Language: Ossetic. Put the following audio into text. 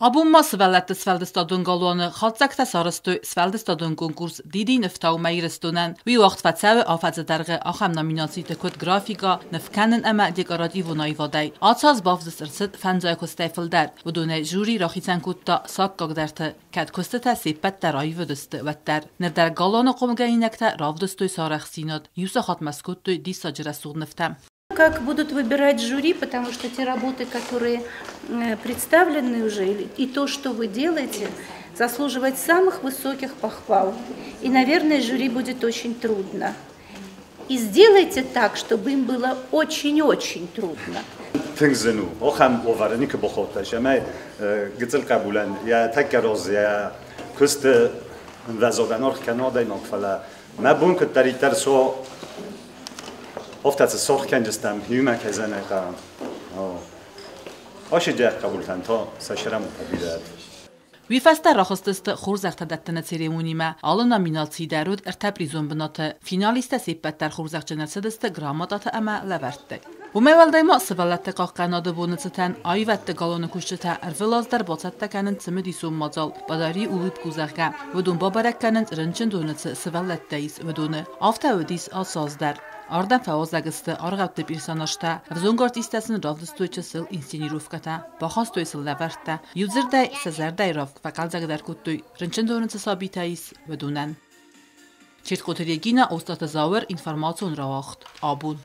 Абон ма сывӕллӕтты сфӕлдыстадон галуаны хатдзӕгтӕ сарӕзтой сфӕлдыстадон конкурс «Дидин ӕфтау мӕ Ирыстонӕн». Уый уагъд фӕцӕуы афӕдзы дӕргъы ахӕм номинациты куыд графикӕ, нывкӕнын ӕмӕ декоративон аивадӕй. Ацы аз бавдыст ӕрцыд фӕндзай куыстӕй фылдӕр. Уыдонӕй жюри рахицӕн кодта саккагдӕрты. Кӕд куыстытӕ се ппӕт дӕр аивыдысты, уӕддӕр. Ныр дӕр галуаны хъомгӕнинӕгтӕ равдыстой сӕ арӕхстдзинад. Иу сахатмӕ скодтой диссаджы рӕсугъд нывтӕ. Как будут выбирать жюри, потому что те работы, которые представлены уже, и то, что вы делаете, заслуживает самых высоких похвал. И, наверное, жюри будет очень трудно. И сделайте так, чтобы им было очень-очень трудно. Тынг зын у ахӕм уавӕры никуы бахаудтӕн ӕмӕ гыццыл хъӕбулӕн йӕ тӕккӕ раз йӕ куысты ӕмвӕзадӕн аргъ кӕны адӕймаг, фӕлӕ мӕ бон куыддӕриддӕр суа, афтӕ цы саргъ кӕнджыстӕм иумӕ кӕй зӕнӕй хъӕуы. Асиджы хъӕбултӕн та сӕ сӕрӕмттӕ бирӕ. Уый фӕстӕ рахызтысты хорзӕхтӕ дӕттыны церемонимӕ. Алы номинацийы дӕр уыд ӕртӕ призон бынаты. Финалисттӕ се ппӕт дӕр хорзӕхджын ӕрцыдысты грамотаты ӕмӕ лӕвӕрттӕй. Уымӕй уӕлдай ма сывӕллӕтты хъахъхъӕнады боны цытӕн аивӕдты галуаны кусджытӕ ӕрвылаз дӕр бацӕттӕ кӕнынц цымыдисон мадзал «Подари улыбку», зӕгъгӕ. Уыдон бабӕрӕг кӕнынц рынчындоны цы сывӕллӕттӕ ис, уыдоны. Афтӕ уыдис ацы аз дӕр. Ардӕм фӕуазӕг сты аргъӕутты персонажтӕ, ӕвзонг артисттӕ сын равдыстой чысыл инсценировкӕтӕ, бахастой сыл лӕвӕрттӕ. Иудзырдӕй, сӕ зӕрдӕйы равг фӕхъӕлдзӕгдӕр кодтой, рынчындоны цы сабитӕ ис, уыдонӕн. Чертхъоты Регина, Остъаты Зауыр, информацион рауагъд. Абон.